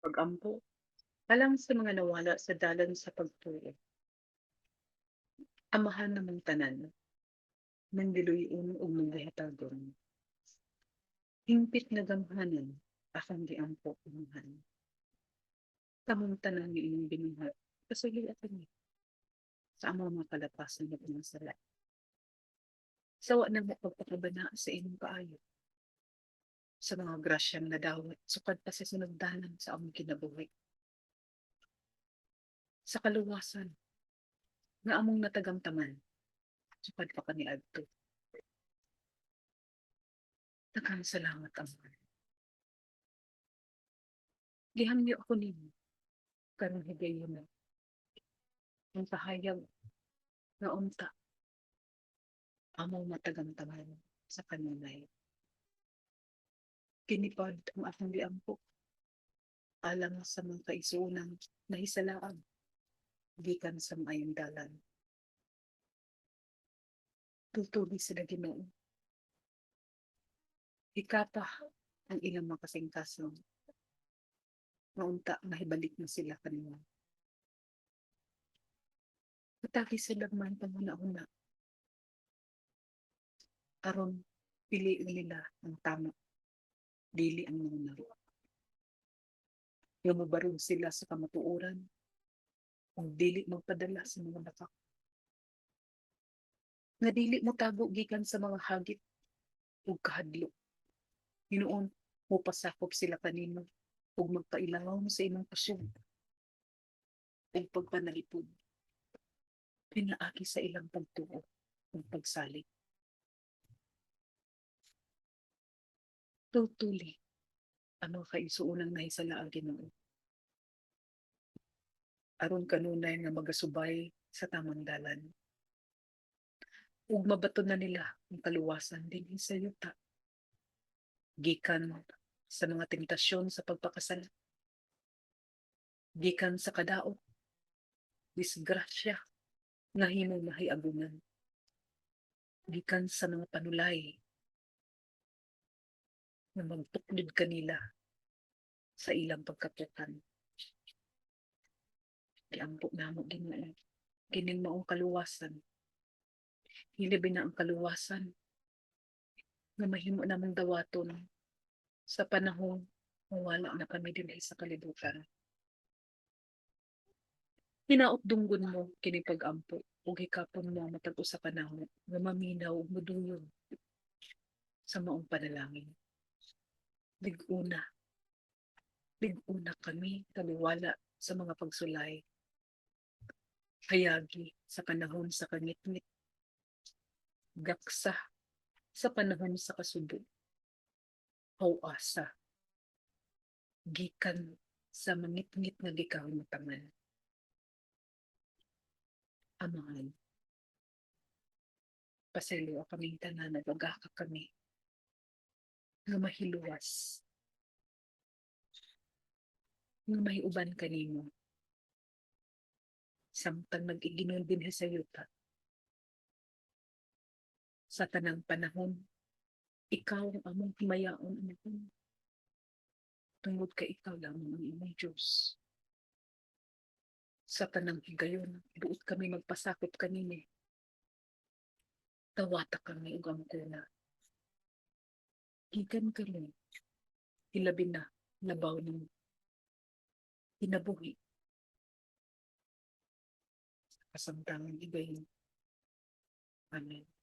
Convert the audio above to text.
Pag-ampo alang sa mga nawala sa dalan sa pagtuo. Amahan namong tanan, mangliluy-on ug manggihatagon. Hingpit nga gamhanan akong giampo, Amahan. Kamong tanan nga inyong binuhat, pasayloa kami sa among mga kalapasan ug mga sala. Sawa namo pagpakabana sa imong kaayo, sa mga grasyang nadawat sukad pa sa sinugdanan sa among kinabuhi, sa kaluwasan nga among natagamtaman sukad pa kaniadto. Daghang salamat, Amahan. Gihangyo ako nimo karong higayuna ang pahayag nga unta among matagamtaman sa kanunay. Kini pod ang akong giampo alang sa mga kaigsoonang nahisalaag gikan sa maayong dalan. Tultuli sila, Ginoo. Hikapa ang ilang mga kasingkasong nga unta mahibalik na sila kanimo. Hatagi sila maayong panghuna-huna aron pilion nila ang tama, dili ang mga. Nga mobarog sila sa kamatuoran ug dili magpadala sa mga dakak. Nga dili motago gikan sa mga hagit ug kahadlok. Hinuon mopasakop sila kanimo ug magpailawom sa imong kusog ug pagpanalipod pinaagi sa ilang pagtuo ug pagsalig. Tultuli ang mga kaigsoonang nahisalaag, Ginoo, aron kanunay nga magasubay sa tamang dalan ug mabaton na nila ang kaluwasan dinhi sa yuta gikan sa mga tentasyon sa pagpakasala, gikan sa kadaot, disgrasya nga himong mahiaguman, gikan sa mga panulay nga magtuklod kanila sa ilang pagkapukan. Giampo namo, Ginoo, kining maong kaluwasan. Hilabi na ang kaluwasan nga mahimo namong dawaton sa panahon nga wala na kami dinhi sa kalibutan. Hinaot dunggon mo kini pag-ampo ug hikapon mo matag usa kanamo nga maminaw ug moduyon sa maong panalangin. Lig-una. Lig-una kami taliwala sa mga pagsulay. Hayagi sa panahon sa kangitngit. Gaksa sa panahon sa kasubo. Haw-asa gikan sa mangitngit nga gikahimutangan. Amahan, pasayloa kaming tanan, nagagaka kami nga mahiluwas, nga mahiuban kanimo samtang nag-iginon dinhi sa yuta. Sa tanang panahon, ikaw ang among himayaon, Amahan, tungod kay ikaw lamang ang among Diyos. Sa tanang higayon, buot kami magpasakop kanimo. Dawata kami ug angkona. Gikan kami, hilabi na labaw ng kinabuhi. Sa kasamtangang higayon. Amen.